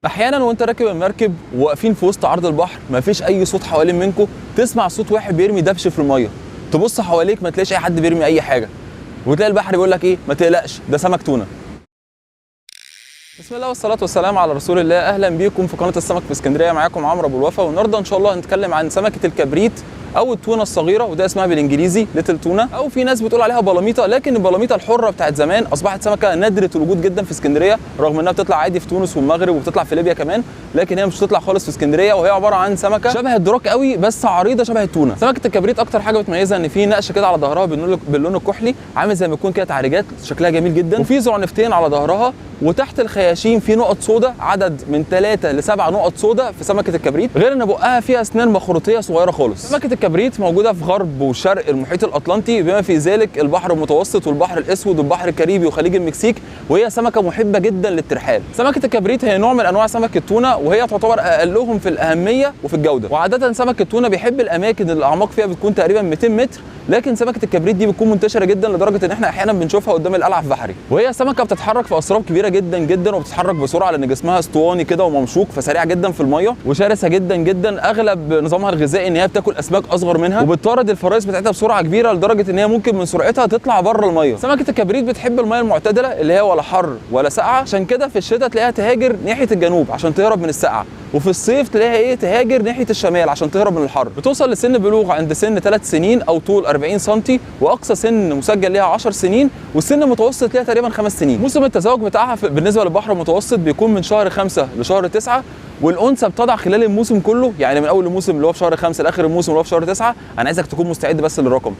احيانا وانت راكب المركب وواقفين في وسط عرض البحر مفيش اي صوت حوالين منكم، تسمع صوت واحد بيرمي دبش في المية، تبص حواليك ما تلاقيش اي حد بيرمي اي حاجة، وتلاقي البحر بيقول لك ايه، ما تقلقش ده سمك تونه. بسم الله والصلاة والسلام على رسول الله. اهلا بيكم في قناة السمك في اسكندريه، معاكم عمرو ابو الوفا. والنهارده ان شاء الله هنتكلم عن سمكة الكبريت او التونه الصغيرة، وده اسمها بالانجليزي little tuna، او في ناس بتقول عليها بلاميطه. لكن البلاميطه الحرة بتاعت زمان اصبحت سمكة نادرة الوجود جدا في اسكندريه، رغم انها بتطلع عادي في تونس والمغرب وبتطلع في ليبيا كمان، لكن هي مش بتطلع خالص في اسكندريه. وهي عبارة عن سمكة شبه الدراك قوي بس عريضة شبه التونه. سمكة الكبريت اكتر حاجة بتميزها ان في نقش كده على ظهرها باللون الكحلي، عامل زي ما يكون كده تعريجات، شكلها جميل جدا. وفي زعنفتين على ظهرها، وتحت الخياشيم في نقط سوداء، عدد من 3 ل 7 نقط سوداء في سمكة الكبريت، غير ان بقها فيها اسنان مخروطيه صغيرة خالص. سمكة الكبريت موجودة في غرب وشرق المحيط الاطلنطي، بما في ذلك البحر المتوسط والبحر الاسود والبحر الكاريبي وخليج المكسيك، وهي سمكة محبة جدا للترحال. سمكة الكبريت هي نوع من انواع سمك التونه، وهي تعتبر اقلهم في الاهمية وفي الجودة. وعاده سمك التونه بيحب الاماكن اللي الاعماق فيها بتكون تقريبا 200 متر، لكن سمكة الكبريت دي بتكون منتشرة جدا لدرجة ان احنا احيانا بنشوفها قدام القلعة في بحري. وهي سمكة بتتحرك في اسراب كبيرة جدا جدا، وبتتحرك بسرعة لان جسمها اسطواني كده وممشوق، فسريعه جدا في المية وشرسه جدا جدا. اغلب نظامها الغذائي ان هي بتاكل اسماك اصغر منها، وبتطارد الفرائس بتاعتها بسرعة كبيرة لدرجة ان هي ممكن من سرعتها تطلع بره المية. سمكة الكبريت بتحب المية المعتدلة اللي هي ولا حر ولا سقعه، عشان كده في الشتاء تلاقيها تهاجر ناحية الجنوب عشان تهرب من السقعه، وفي الصيف تلاقيها ايه، تهاجر ناحية الشمال عشان تهرب من الحر. بتوصل لسن بلوغ عند سن 3 سنين او طول 40 سم، واقصى سن مسجل ليها 10 سنين، والسن المتوسط ليها تقريبا 5 سنين. موسم التزاوج بتاعها بالنسبة للبحر المتوسط بيكون من شهر 5 لشهر 9، والانثى بتضع خلال الموسم كله، يعني من اول الموسم اللي هو في شهر 5 لاخر الموسم اللي هو في شهر 9. انا عايزك تكون مستعد بس للرقم.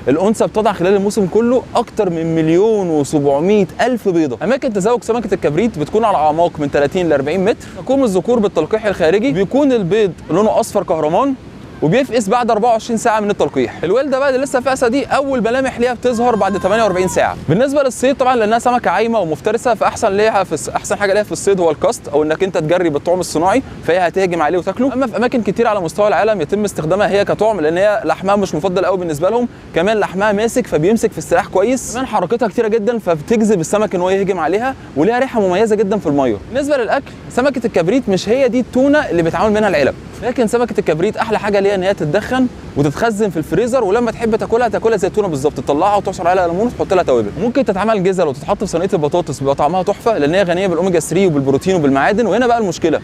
الانثى بتضع خلال الموسم كله اكتر من 1,700,000 بيضة. اماكن تزاوج سمكة الكبريت بتكون على اعماق من 30 ل 40 متر. تقوم الذكور بالتلقيح الخارجي، بيكون البيض لونه اصفر كهرمان، وبيفقس بعد 24 ساعة من التلقيح. الولده بقى اللي لسه فاقسه دي اول ملامح ليها بتظهر بعد 48 ساعة. بالنسبة للصيد طبعا لانها سمكة عايمه ومفترسه، فاحسن ليها في احسن حاجة ليها في الصيد هو ال cast، او انك انت تجري بالطعم الصناعي، فهي هتهجم عليه وتاكله. اما في اماكن كتير على مستوى العالم يتم استخدامها هي كطعم، لان هي لحمها مش مفضل قوي بالنسبة لهم، كمان لحمها ماسك فبيمسك في السلاح كويس، كمان حركتها كتيرة جدا فبتجذب السمك ان هو يهجم عليها، وليها ريحه مميزة جدا في المية. بالنسبة للاكل، سمكة الكبريت مش هي دي التونه اللي بيتعامل منها العلب، لكن سمكة الكبريت احلى حاجة ليها ان هي تتدخن وتتخزن في الفريزر، ولما تحب تاكلها تاكلها زي التونه بالظبط، تطلعها وتعصر عليها ليمون وتحط لها توابل. ممكن تتعمل جزل وتتحط في صينية البطاطس، بيبقى طعمها تحفة لان هي غنية بالاوميجا 3 وبالبروتين وبالمعادن. وهنا بقى المشكلة،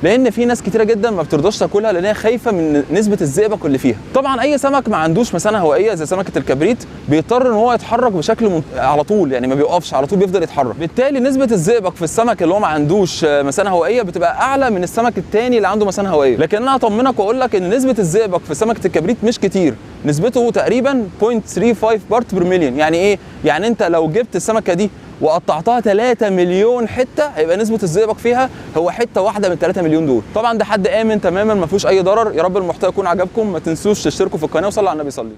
لان في ناس كتيرة جدا ما بترضاش تاكلها لان هي خايفة من نسبه الزئبق اللي فيها. طبعا اي سمك ما عندوش مثانه هوائية زي سمكة الكبريت بيضطر ان هو يتحرك بشكل على طول، يعني ما بيوقفش، على طول بيفضل يتحرك. بالتالي نسبه الزئبق في السمك اللي هو ما عندوش مثانه هوائية بتبقى اعلى من السمك الثاني اللي عنده مثانه هوائية. لكن انا هطمنك واقول لك ان نسبه الزئبق في سمكة الكبريت مش كتير، نسبته تقريبا 0.35 part per million. يعني ايه؟ يعني انت لو جبت السمكة دي وقطعتها 3 مليون حتة هيبقى نسبه الزئبق فيها هو حتة واحدة من 3 مليون دول. طبعا ده حد امن تماما، ما فيهوش اي ضرر. يا رب المحتوى يكون عجبكم، ما تنسوش تشتركوا في القناة، وصلوا على النبي صلي.